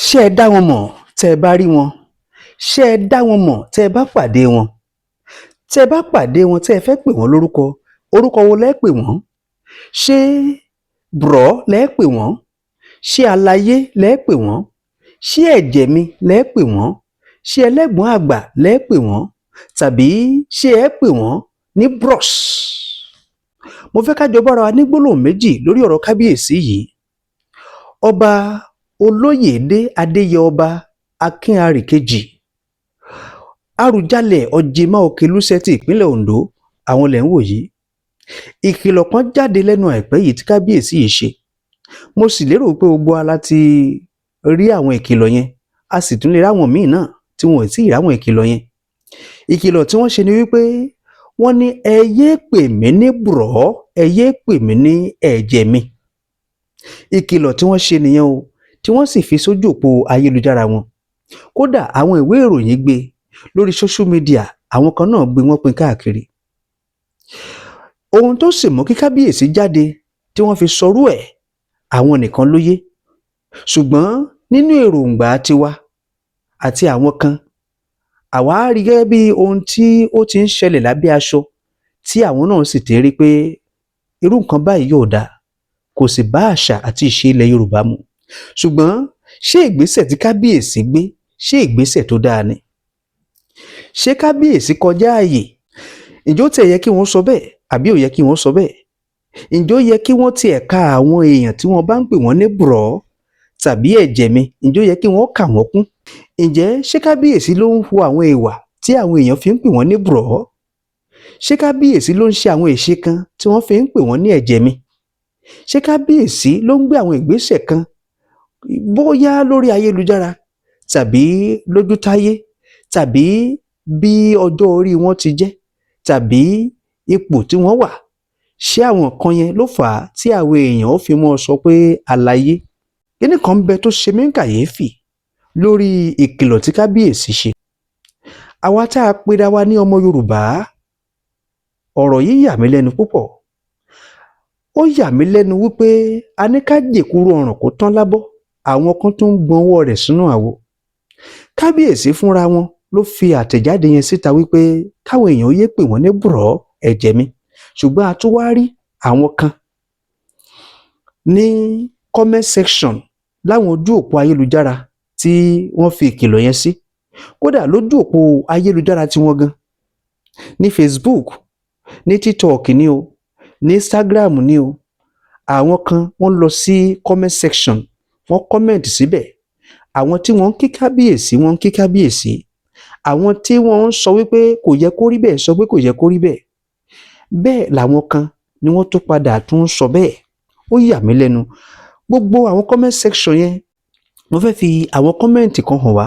Ṣé ẹ dá wọn mọ̀ tẹ́ ẹ bá rí wọn? Ṣé ẹ dá wọn mọ̀ tẹ́ ẹ bá pàdé wọn? Tẹ́ ẹ bá pàdé wọn, tẹ́ ẹ fẹ́ pè wọ́n lórúkọ, orúkọ wo lẹ́ pè wọ́n? Ṣé bro lẹ́ pè wọ́n? Ṣé aláyé lẹ́ pè wọ́n? Ṣé ẹ̀jẹ̀ mi lẹ́ pè wọ́n? Ṣé ẹlẹ́gbọ̀n àgbà lẹ́ pè wọ́n? Tàbí ṣé ẹ pè wọ́n ní bros? Mo fẹ́ ká jọ bára wa ní gbólóhùn méjì lórí ọ̀rọ̀ kábíyèsí yìí. Ọba Olóyèdé Adéyẹọba Akínarì Kejì, Àrùjalẹ̀ Ọ̀jìmá Òkèlùsẹ̀ ti ìpínlẹ̀ Ondo, àwọn lẹ̀ ń wò yìí. Ìkìlọ̀ kan jáde lẹ́nu àìpẹ́ yìí tí kábíyèsí yìí ṣe. Mo sì lérò pé gbogbo wa la ti rí àwọn ìkìlọ̀ yẹn, a sì tún lè ráwọn míì náà tí wọn ò tí ì ráwọn ìkìlọ̀ yẹn. Ìkìlọ̀ tí wọ́n ṣe ni wípé wọ́n ní, "Ẹ yéé pè mí ní bro, ẹ yéé pè mí ní ẹ̀jẹ̀ mi." Ìkìlọ̀ tí wọ́n ṣe nìyẹn o, tí wọ́n sì fi sójú òpó ayélujára wọn. Kódà, àwọn ìwé ìròyìn gbé lórí social media, àwọn kan náà gbé, wọ́n pín káàkiri. Ohun tó sì mú kí kábíyèsí jáde tí wọ́n fi sọrú ẹ̀, àwọn nìkan ló yé. Ṣùgbọ́n nínú èròǹgbà tiwa àti àwọn kan, àwa rí gẹ́gẹ́ bí ohun tí ó ti ń ṣẹlẹ̀ lábẹ́ aṣọ, tí àwọn náà sì ti rí pé irú nǹkan báyìí yóò dáa, kò sì bá àṣà àti ìṣe ilẹ̀ Yorùbá mu. Ṣùgbọ́n ṣé ìgbésẹ̀ tí kábíyèsí gbé, ṣé ìgbésẹ̀ tó dáa ni? Ṣé kábíyèsí kọjá ààyè? Ǹjẹ́ ó tiẹ̀ yẹ kí wọ́n sọ bẹ́ẹ̀, àbí ò yẹ kí wọ́n sọ bẹ́ẹ̀? Ǹjẹ́ ó yẹ kí wọ́n tiẹ̀ ka àwọn èèyàn tí wọ́n bá ń pè wọ́n ní bro tàbí ẹ̀jẹ̀ mi, ǹjẹ́ ó yẹ kí wọ́n kà wọ́n kún? Ǹjẹ́ ṣé kábíyèsí ló ń hu àwọn ìwà tí àwọn èèyàn fi ń pè wọ́n ní bro? Ṣé kábíyèsí ló ń ṣe àwọn ìṣe kan tí wọ́n fi ń pè wọ́n ní ẹ̀jẹ̀ mi? Ṣé kábíyèsí ló ń gbé àwọn ìgbésẹ̀ kan, bóyá lórí ayélujára tàbí lójútáyé, tàbí bí ọjọ́ orí wọn ti jẹ́, tàbí ipò tí wọ́n wà? Ṣé àwọn nǹkan yẹn ló fà á tí àwọn èèyàn ó fi mọ́ sọ pé àlàyé kíní kan ń bẹ tó ṣe mí ní kàyéfì lórí ìkìlọ̀ tí kábíyèsí ṣe? Àwa tá a pera wa ní ọmọ Yorùbá, ọ̀rọ̀ yìí yà mí lẹ́nu púpọ̀. Ó yà mí lẹ́nu wípé a ní ká jèkúrú ọ̀ràn kó tán lábọ́, àwọn kan tó ń gbọn ọwọ́ rẹ̀ sínú àwo. Kábíyèsí fúnra wọn ló fi àtẹ̀jáde yẹn síta wípé káwọn èèyàn yéé pè wọ́n ní bro, ẹ̀jẹ̀ mi. Ṣùgbọ́n a tún wá rí àwọn kan ní comment section láwọn ojú òpó ayélujára tí wọ́n fi ìkìlọ̀ yẹn sí. Kódà, lójú òpó ayélujára tí wọ́n gan, ní Facebook, ní TikTok ní o, ní Instagram ní o, àwọn kan wọ́n lọ sí comment section, wọ́n comment síbẹ̀. Àwọn tí wọ́n ń kí kábíyèsí, wọ́n ń kí kábíyèsí. Àwọn tí wọ́n ń sọ wípé kò yẹ kó rí bẹ́ẹ̀, sọ pé kò yẹ kó rí bẹ́ẹ̀. Bẹ́ẹ̀ làwọn kan ni wọ́n tún padà tún ń sọ bẹ́ẹ̀. Ó yà mí lẹ́nu, gbogbo àwọn comment section yẹn. Mo fẹ́ fi àwọn comment kan hàn wá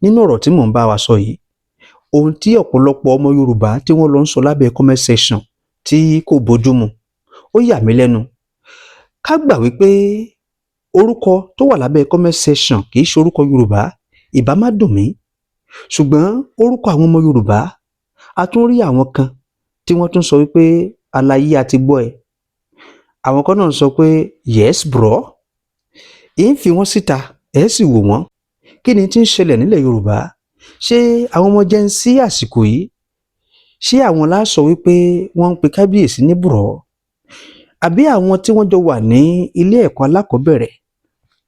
nínú ọ̀rọ̀ tí mò ń bá wa sọ yìí, ohun tí ọ̀pọ̀lọpọ̀ ọmọ Yorùbá tí wọ́n lọ ń sọ lábẹ́ comment section tí kò bójú mu. Ó yà mí lẹ́nu. Ká gbà wípé orúkọ tó wà lábẹ́ comment section kì í ṣe orúkọ Yorùbá, ìbá má dùn mí. Ṣùgbọ́n orúkọ àwọn ọmọ Yorùbá, a tún rí àwọn kan tí wọ́n tún sọ wípé, "Àlàyé àti gbọ́ ẹ." Àwọn kan náà sọ pé, "Yes bro." Èyí ń fi wọ́n síta, ẹ̀ sì wò wọ́n. Kí ni tí ń ṣẹlẹ̀ nílẹ̀ Yorùbá? Ṣé àwọn ọmọ Gen Z àsìkò yìí, ṣé àwọn la sọ wípé wọ́n ń pe kábíyèsí ní bro, àbí àwọn tí wọ́n jọ wà ní ilé ẹ̀kọ́ alákọ̀ọ́bẹ̀rẹ̀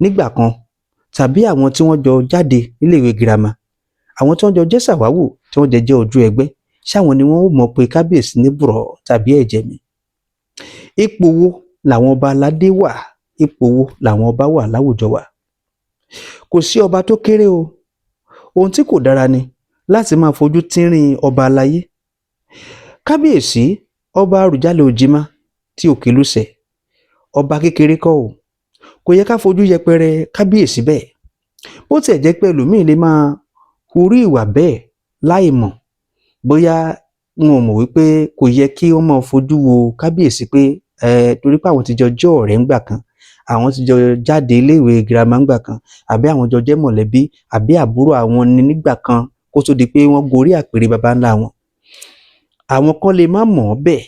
nígbà kan, tàbí àwọn tí wọ́n jọ jáde níléèwé girama, àwọn tí wọ́n jọ jẹ́ sàwáwù, tí wọ́n jọ jẹ́ ojú ẹgbẹ́, ṣáwọn ni wọ́n ó mọ̀ pé kábíyèsí ní bro tàbí ẹ̀jẹ̀ mi? Ipò wo làwọn ọba aládé wà? Ipò wo làwọn ọba wà láwùjọ wa? Kò sí ọba tó kéré o. Ohun tí kò dára ni láti máa fojú tínrín ọba aláyé. Kábíyèsí Ọba Àrùjalẹ̀ Òjìmá tí Òkèlùsẹ̀, ọba kékeré kọ́ o. Kò yẹ ká fojú yẹpẹrẹ kábíyèsí bẹ́ẹ̀. Bó tiẹ̀ jẹ́ pé ẹlòmíín lè máa hurú ìwà bẹ́ẹ̀ láì mọ̀, bóyá wọn ò mọ̀ wípé kò yẹ kí wọ́n máa fojú wo kábíyèsí pé ẹ torí pé àwọn ti jọ jẹ́ ọ̀rẹ́ ńgbà kan, àwọn ti jọ jáde iléèwé girama ńgbà kan, àbí àwọn jọ jẹ́ mọ̀lẹ́bí, àbí àbúrò àwọn ni nígbà kan kó tó di pé wọ́n gorí àpèrè baba ńlá wọn. Àwọn kan lè má mọ̀ ọ́ bẹ́ẹ̀,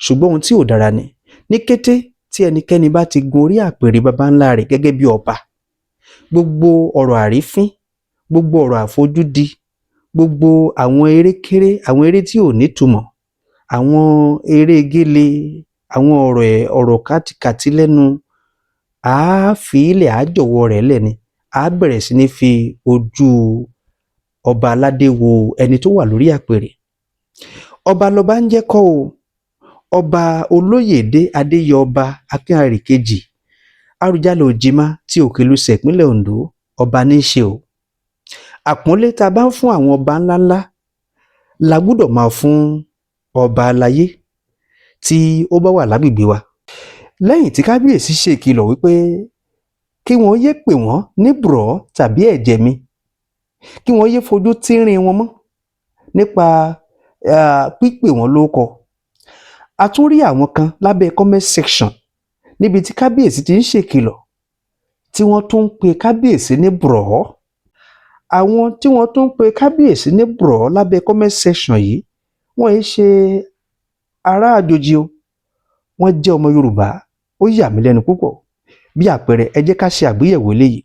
ṣùgbọ́n ohun tí ò dára ni. Ní kété tí ẹnikẹ́ni bá ti gun orí àpèrè baba ńlá rẹ̀ gẹ́gẹ́ bí ọba, Gbogbo ọ̀rọ̀ àrífín, gbogbo ọ̀rọ̀ àfojúdi, gbogbo àwọn erékéré, àwọn eré tí ò nítumọ̀, àwọn eré gélé, àwọn ọ̀rọ̀ ẹ̀ ọ̀rọ̀ kátikàti lẹ́nu, à á fi í lẹ̀, à á jọ̀wọ́ rẹ̀ lẹ̀ ni. À á bẹ̀rẹ̀ sí ní fi ojú ọba aládé wo ẹni tó wà lórí àpèrè. Ọba lọba ń jẹ́ kọ́ o. Ọba Olóyèdé Adéyọba Akínarè kejì, Àrùjalẹ̀ Òjìmá ti Òkèlùsẹ̀, ìpínlẹ̀ Oǹdó, ọba ní í ṣe o. Àpọ́nlé tá a bá ń fún àwọn ọba ńláńlá la gbúdọ̀ máa fún ọba aláyé tí ó bá wà lágbègbè wa. Lẹ́yìn tí kábíyèsí ṣe ìkìlọ̀ wípé kí wọ́n yé pè wọ́n ní bùrọ̀ tàbí ẹ̀jẹ̀ mi, kí wọ́n yé fojú tínrín wọn mọ́ nípa pípè wọ́n lórúkọ, a tún rí àwọn kan lábẹ́ comment section níbi tí kábíyèsí ti ń ṣèkìlọ̀, tí wọ́n tún ń pe kábíyèsí ní bùrọ̀. Àwọn tí wọ́n tún ń pe kábíyèsí ní bùrọ̀ lábẹ́ comment section yìí, wọ́n yìí ṣe ará àjòjì o, wọ́n jẹ́ ọmọ Yorùbá. Ó yà mí lẹ́nu púpọ̀. Bí àpẹẹrẹ, ẹ jẹ́ ká ṣe àgbéyẹ̀wò eléyìí.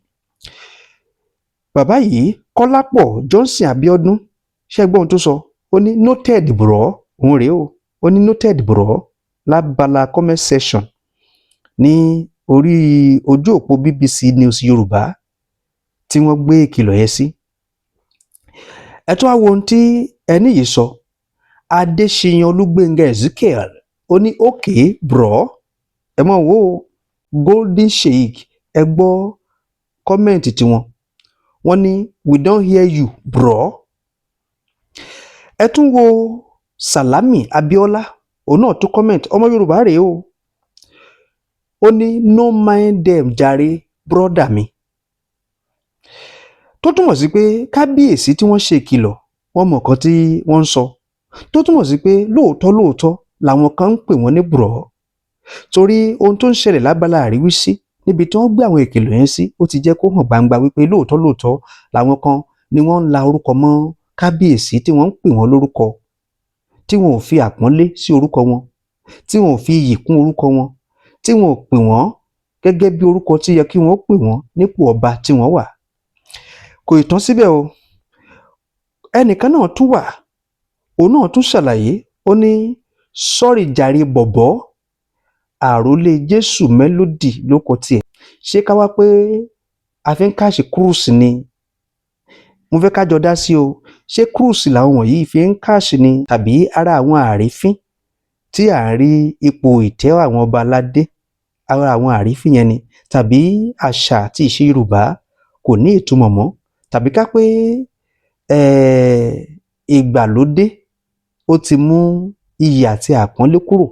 Bàbá yìí, Kọ́lápọ̀ Johnson Abíọ́dún, ṣé gbọ́ ohun tó sọ? Ó ní, "Noted, bro." Òun rèé o. Ó ní, "Noted, bro," lábala comment section ní orí ojú òpó BBC News Yorùbá tí wọ́n gbé ìkìlọ̀ yẹn sí. Ẹ tún wá wo ohun tí ẹni yìí sọ. Adéṣiyàn Olúgbénga Ezekiel, ó ní, "Okay, bro." Ẹ mọ̀ wo Golden Sheik, ẹ gbọ́ comment tiwọn. Wọ́n ní, "We don hear you, bro." Ẹ tún wo Salami Abiola, òun náà tún comment. Ọmọ Yorùbá rèé o. Ó ní, "No mind them jàre, brother mi." Tó túmọ̀ sí pé kábíyèsí tí wọ́n ṣe ìkìlọ̀, wọ́n mọ̀ nǹkan tí wọ́n ń sọ. Tó túmọ̀ sí pé lóòótọ́ lóòótọ́ làwọn kan ń pè wọ́n ní bùrọ̀, torí ohun tó ń ṣẹlẹ̀ lábala àríwísí níbi tí wọ́n gbé àwọn ìkìlọ̀ yẹn sí, ó ti jẹ́ kó hàn gbangba wípé lóòótọ́ lóòótọ́ làwọn kan ni wọ́n ń la orúkọ mọ́ kábíyèsí, tí wọ́n ń pè wọ́n lórúkọ, tí wọn ò fi àpọ́nlé sí orúkọ wọn, tí wọn ò fi iyì kún orúkọ wọn, tí wọn ò pè wọ́n gẹ́gẹ́ bí orúkọ tí yẹ kí wọ́n pè wọ́n nípò ọba tí wọ́n wà. Kò ì tán síbẹ̀ o. Ẹnìkan náà tún wà, òun náà tún ṣàlàyé. Ó ní, "Sorry jàre bọ̀bọ́." Àròlé Jésù Melody ló kọ tiẹ̀. Ṣé ká wá pé a fi ń catch cruise ni? Mo fẹ́ ká jọ dá sí o. Ṣé cruise làwọn wọ̀nyí fi ń catch ni, tàbí ara àwọn àrífín tí à ń rí ipò ìtẹ́ àwọn ọba aládé, ara àwọn àrífín yẹn ni, tàbí àṣà àti ìṣe Yorùbá kò ní ìtumọ̀ mọ́, tàbí ká pé ìgbàlódé ó ti mú iyì àti àpọ́nlé kúrò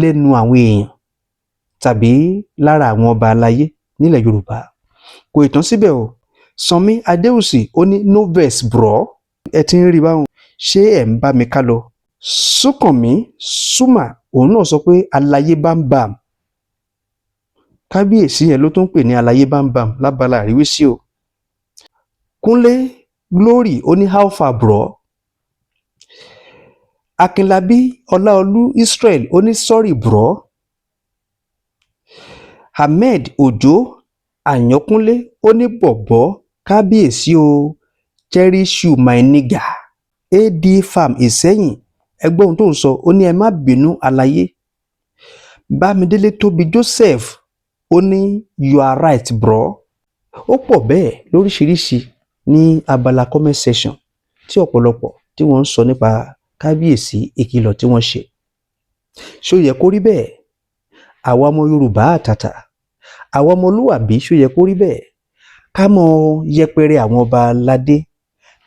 lẹ́nu àwọn èèyàn tàbí lára àwọn ọba aláyé nílẹ̀ Yorùbá? Kò ì tán síbẹ̀ o. Sanmi Adéwùsì, ó ní, "No vex, bro." Ẹ ti ń rí báwọn, ṣé ẹ̀ ń bá mi ká lọ? Súnkànmí Súmà, òun náà sọ pé aláyé bámbàm. Kábíyèsí yẹn ló tún ń pè ní aláyé bámbàm lábala àríwísí o. Kúnlé Glory, ó ní, "How far, bro?" Akínlábí Ọláolú Israel, ó ní, "Sorry, bro." Ahmed Òjó Àyànkúnlé, ó ní, "Bọ̀bọ́ kábíyèsí o, cherish you, my nigga." Ad Farm Ìsẹ́yìn, ẹ gbọ́ ohun tó ń sọ. Ó ní, "Ẹ má bínú àlàyé." Bámidélé Tóbi Joseph, ó ní, "You are right, bro." Ó pọ̀ bẹ́ẹ̀ lóríṣiríṣi ní abala comment section tí ọ̀pọ̀lọpọ̀ tí wọ́n ń sọ nípa kábíyèsí, ìkìlọ̀ tí wọ́n ṣe. Ṣó yẹ kó rí bẹ́ẹ̀? Àwa ọmọ Yorùbá àtàtà, àwa ọmọlúwàbí, ṣó yẹ kó rí bẹ́ẹ̀, ká mọ yẹpẹrẹ àwọn ọba aládé,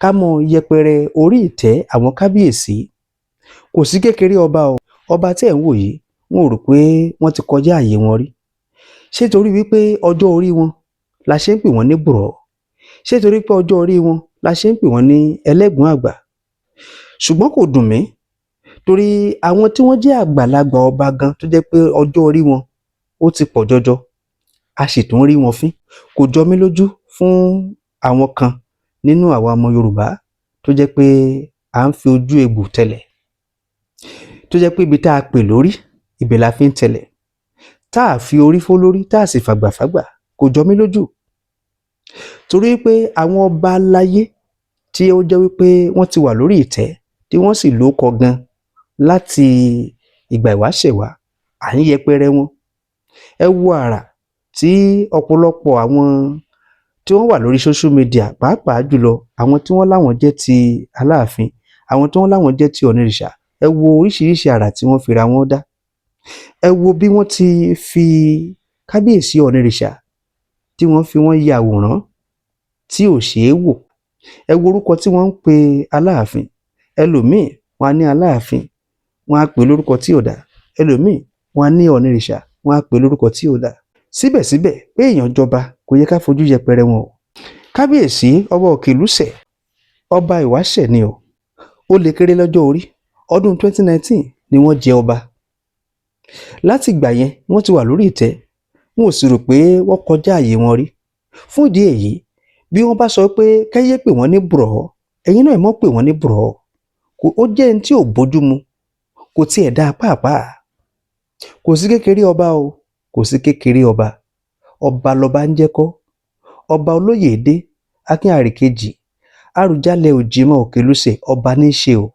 ká mọ yẹpẹrẹ orí ìtẹ́ àwọn kábíyèsí? Kò sí kékeré ọba o. Ọba tí ẹ̀ ń wò yìí, wọn ò rò pé wọ́n ti kọjá àyè wọn rí. Ṣé torí wípé ọjọ́ orí wọn la ṣe ń pè wọ́n ní bùrọ̀? Ṣé torí pé ọjọ́ orí wọn la ṣe ń pè wọ́n ní ẹlẹ́gùn àgbà? Ṣùgbọ́n kò dùn mí, torí àwọn tí wọ́n jẹ́ àgbàlagbà ọba gan, tó jẹ́ pé ọjọ́ orí wọn ó ti pọ̀ jọjọ, a sì tún rí wọn fín. Kò jọ mí lójú fún àwọn kan nínú àwa ọmọ Yorùbá tó jẹ́ pé à ń fi ojú egbò tẹlẹ̀, tó jẹ́ pé ibi tá a pè lórí, ibẹ̀ la fi ń tẹlẹ̀, tá a fi orí fó lórí, tá a sì fàgbà fágbà. Kò jọ mí lójú. Torí pé àwọn ọba aláyé tí ó jẹ́ wípé wọ́n ti wà lórí ìtẹ́, tí wọ́n sì lóókọ gan láti ìgbà ìwáṣẹ̀ wá, à ń yẹpẹrẹ wọn. Ẹ wo àrà tí ọ̀pọ̀lọpọ̀ àwọn tí wọ́n wà lórí social media, pàápàá jùlọ àwọn tí wọ́n láwọn jẹ́ ti Aláàfin, àwọn tí wọ́n láwọn jẹ́ ti Ọ̀nìrìṣà. Ẹ wo oríṣiríṣi àrà tí wọ́n fira wọn dá. Ẹ wo bí wọ́n ti fi Kábíyèsí Ọ̀nìrìṣà, tí wọ́n fi wọ́n ya àwòrán tí ò ṣeé wò. Ẹ wo orúkọ tí wọ́n ń pe Aláàfin. Ẹlòmíì, wọn á ní Aláàfin, wọn á pè é lórúkọ tí ò dáa. Ẹlòmíì, wọn á ní Ọ̀nìrìṣà, wọn á pè é lórúkọ tí ò dáa. Síbẹ̀síbẹ̀, pé èèyàn jọba, kò yẹ ká fojú yẹpẹrẹ wọn o. Kábíyèsí Ọba Òkèlúsẹ̀, ọba ìwáṣẹ̀ ni o. Ó lè kéré lọ́jọ́ orí. Ọdún 2019 ni wọ́n jẹ ọba. Láti ìgbà yẹn, wọ́n ti wà lórí ìtẹ́. Wọn ò sì rò pé wọ́n kọjá àyè wọn rí. Fún ìdí èyí, bí wọ́n bá sọ pé kẹ́yẹ́ pè wọ́n ní bùrọ̀, ẹ̀yin náà ẹ mọ́ pè wọ́n ní bùrọ̀. Kò ó jẹ́ ẹni tí ò bójú mu, kò tiẹ̀ dáa pàápàá. Kò sí kékeré ọba o, kò sí kékeré ọba. Ọba lọba ń jẹ́ kọ́. Ọba Olóyèdé Akin Àrèkejì, Àrùjalẹ̀ Òjìmọ̀ Òkèlùsẹ̀, ọba ní í ṣe o.